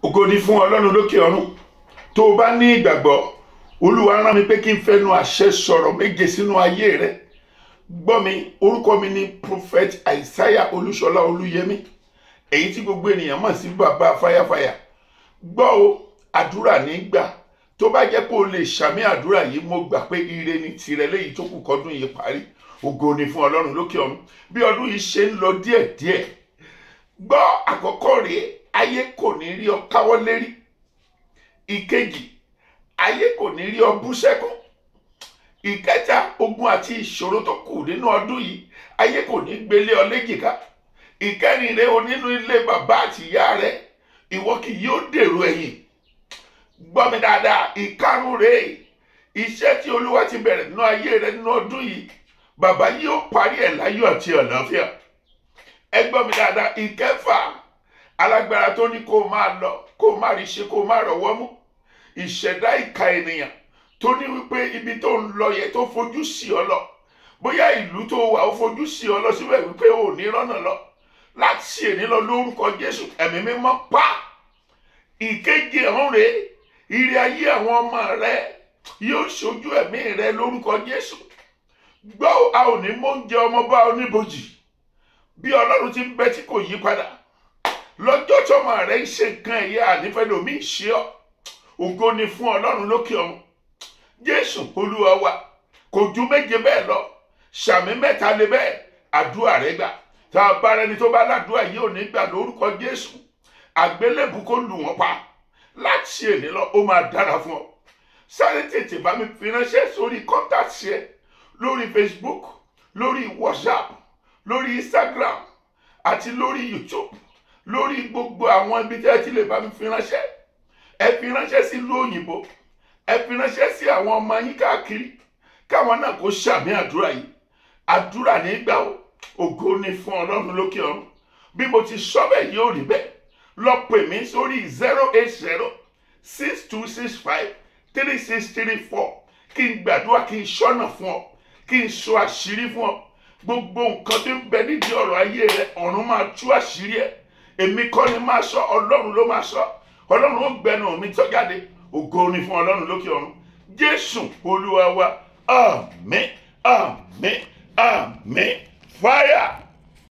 Ògo ni fún Ọlọ́run lókè ọ̀run. Tó o bá ní ìgbàgbọ́, Olúwa rán mi pé kí n fẹnu àṣẹ sọ̀rọ̀ méje sínú ayé rẹ. Gbọ́ mi, orúkọ mi ni Prophet Isaiah Olúṣọlá Olúyẹmí, èyí tí gbogbo ènìyàn mọ̀ sí Bàbá Fáyàfáyà. Gbọ́ o, àdúrà ní gbà. Tó bá jẹ́ pé o lè ṣàmì àdúrà yìí, mo gbà pé ire ni tirẹ̀ léyìí tó kù kọ́dún yìí parí. Ògo ni fún Ọlọ́run lókè ọ̀run. Bí ọdún yìí ṣe ń lọ díẹ̀díẹ̀, gbọ́, àkọ́kọ́ rèé, ayé kò ní rí ọ káwọ́ lérí. Ìkejì, ayé kò ní rí ọ bú sẹ́kún. Ìkẹta, ogun àti ìṣòro tó kù nínú ọdún yìí, ayé kò ní gbélé ọ léjìká. Ìkẹrin rèé o, nínú ilé bàbá àti ìyá rẹ, ìwọ kì yóò dèrò ẹ̀yìn. Gbọ́ mi dáadáa. Ìkarùn rèé, iṣẹ́ tí Olúwa ti bẹ̀rẹ̀ nínú ayé rẹ nínú ọdún yìí, bàbá yóò parí ẹ̀ láyọ̀ àti àlàáfíà. Ẹ gbọ́ mi dáadáa. Ìkẹfà, alágbára tó ní kó máa lọ, kó má rí ṣe, kó má rọwọ́ mú, ìṣẹ̀dá ìka ènìyàn tó ní wípé ibi tó ń lọ yẹ tó fojú sí ọ lọ, bóyá ìlú tó wà ó fojú sí ọ lọ síbẹ̀ wípé ò ní rọ́nà lọ, láti èní lọ lórúkọ Jésù, ẹ̀mí mímọ́ pa. Ìkeje ọ̀hún rèé, ire ayé àwọn ọmọ rẹ yóò ṣojú ẹ̀mí rẹ lórúkọ Jésù. Gbọ́, a ò ní mú oúnjẹ ọmọ bá oníbojì. Bí Ọlọ́run ti ń bẹ tí kò yí padà, lọ́jọ́ tọ́mọ rẹ ń ṣe nǹkan ẹ̀yẹ, ànífẹ́ lomi ń ṣe ọ́. Ògo ni fún Ọlọ́run lókè ọ̀run. Jésù Olúwa wa. Kò ju méje bẹ́ẹ̀ lọ. Ṣàmì mẹ́ta lé bẹ́ẹ̀, àdúrà rẹ gbà. Tá a bá rẹni tó bá ládùúrà yìí ò ní gbà lórúkọ Jésù, àgbélébù kó lù wọ́n pa. Láti èní lọ, ó máa dára fún ọ. Sáré tètè bá mi fi ránṣẹ́ sórí contact ẹ lórí Facebook, lórí WhatsApp, lórí Instagram àti lórí YouTube, lórí gbogbo àwọn ibi tí ẹ ti lè bá mi fi ránṣẹ́. Ẹ fi ránṣẹ́ sí ìlú òyìnbó, ẹ fi ránṣẹ́ sí àwọn ọmọ yín káàkiri, káwọn náà kó ṣàmì àdúrà yìí. Àdúrà nígbà o. Ògo ni fún Ọlọ́run lókè ọ̀run. Bí mo ti sọ bẹ́ẹ̀, yóò rí bẹ́ẹ̀. Lọ pè mí sórí 08062653634 kí n gbàdúrà, kí n ṣọ́nà fún ọ, kí n sọ àṣírí fún ọ. Gbogbo nǹkan tó ń bẹ nídìí ọ̀rọ̀ ayé rẹ, ọ̀run máa tú àṣírí ẹ̀. Èmi kọ́ ni máa sọ, Ọlọ́run ló máa sọ. Ọlọ́run ó gbẹnu mi tó jáde. Ògo ni fún Ọlọ́run lókè ọ̀run. Jésù Olúwa wa. Àmín, àmín, àmín. Fire.